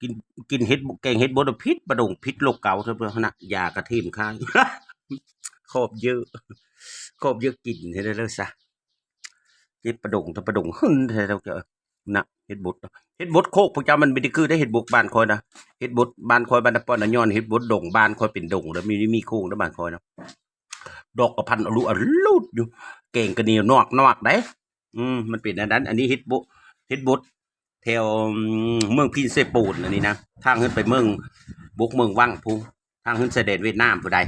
ກິນ ກິນເຫັດ ແກງເຫັດບົດ ຜິດປາດົງ ຜິດໂລກເກົ່າ ເທົ່ານັ້ນນະ ຢາກະເທັມຄ້າງ ຂອບເຍີະ ຂອບເຍີະ ກິນໃຫ້ໄດ້ເລີຍຊະ ເຈັບປາດົງ ແຕ່ປາດົງຫຶ່ນແທ້ ເຈົ້າ ນະ ເຫັດບົດ ເຫັດບົດໂຄກພວກເຈົ້າມັນບໍ່ໄດ້ຄືໄດ໋ ເຫັດບົດບ້ານຂ້ອຍນະ ເຫັດບົດບ້ານຂ້ອຍ ບ້ານນາປ້ອນນາຍ້ອນ ເຫັດບົດດົງບ້ານຂ້ອຍເປັນດົງ ແລ້ວມີ ມີໂຄກໃນບ້ານຂ້ອຍນະ ດອກກະພັນອະລຸອະລຸດຢູ່ ແກງກະໜຽວນອກໆ ໄດ໋ ອືມ ມັນເປັນອັນນັ້ນ ອັນນີ້ເຫັດບົດ ເຫັດບົດແຖວ ເມືອງພີນເຊໂປນ ອັນນີ້ນະ ທາງຂຶ້ນໄປເມືອງບົກເມືອງວັງພຸ້ນ ທາງຂຶ້ນຊາຍແດນຫວຽດນາມພຸ້ນໃດ໋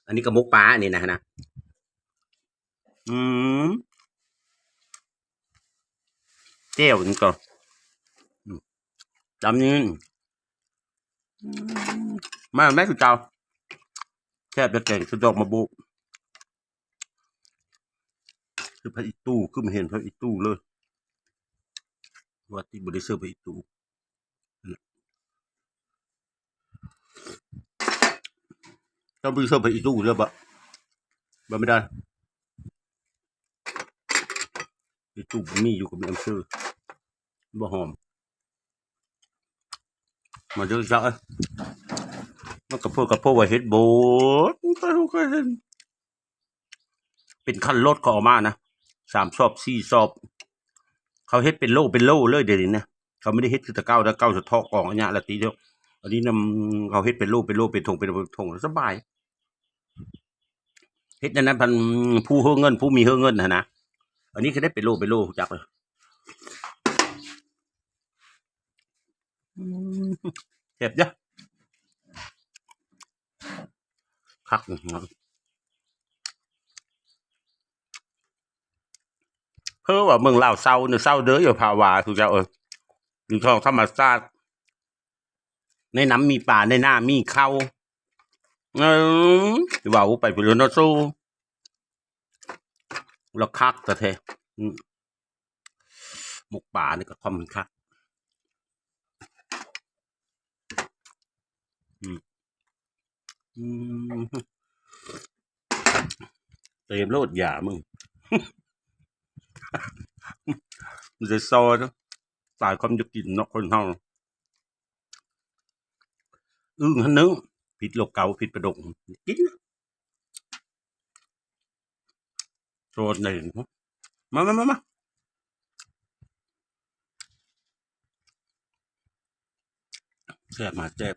ອັນນີ້ກະໝົກປາ ອັນນີ້ນະ ນະ ອືມ ແຈ່ວນີ້ກໍ ອືມ ຕຳນີ້ ອືມ ມາແມ່ ເຈົ້າ ແຊບແຕ່ແກງ ຄືດອກໝາກໂບກ ຄືຜັກອີ່ຕູ ຄືບໍ່ເຫັນຜັກອີ່ຕູເລີຍ ວ່າຕິບໍ່ໄດ້ເສີບຜັກອີ່ຕູ ຕ້ອງໄປເສີບຜັກອີ່ຕູເລີຍ ບໍ່ ບໍ່ໄດ້ ອີ່ຕູມີຢູ່ ກໍມີອຳເຊີ ບໍ່ຫອມ ມາເດີເຈົ້າເອີຍ ມັນກະໂພດ ກະໂພດວ່າເຫັດບົດ ໃຜຮູ້ເຄີຍເຫັນ ເປັນຄັນລົດເຂົາເອົາມານະ ສາມຊອບ ສີ່ຊອບ ເຂົາເຮັດເປັນໂລ ເປັນໂລເລີຍດຽວນີ້ນະ ເຂົາບໍ່ໄດ້ເຮັດຄືແຕ່ເກົ່າ ແຕ່ເກົ່າສະເທາະກອງອັນຍະລະຕິເດີ ອັນນີ້ນຳ ເຂົາເຮັດເປັນໂລ ເປັນໂລ ເປັນຖົງ ເປັນຖົງ ສະບາຍ ເຮັດແນວນັ້ນພັນຜູ້ເຮີເງິນ ຜູ້ມີເຮີເງິນຫັ້ນນະ ອັນນີ້ຄືໄດ້ເປັນໂລ ເປັນໂລ ຮູ້ຈັກເລີຍ ອືມ ແຊບເດີ້ ຄັກ ເຮີວ່າເມືອງລາວເຊົານີ້ ເຊົາເດີຢູ່ພາວາ ຄືເຈົ້າເອີຍ ຢູ່ທ້ອງທຳມະຊາດ ໃນນ້ຳມີປາ ໃນນາມີເຂົ້າ ເອີ ຊິເວົ້າໄປພຸ້ນແລ້ວເນາະ ໂຊ ລະຄັກແທ້ໆ ອືມ ໝົກປານີ້ກະຄວາມມັນຄັກ ອືມ ອືມ ເຕັມໂລດຢາມຶງ ມັນຈະຊອຍເນາະ ຕາຍຄວາມຢາກກິນເນາະ ຄົນເຮົາ ອຶ່ງຫັ້ນໜຶ່ງ ຜິດໂລກເກົ່າ ຜິດປາດົງ ກິນ ໂຊນໜຶ່ງ ມາ ມາ ມາ ມາ ແຊບ ມາແຊບ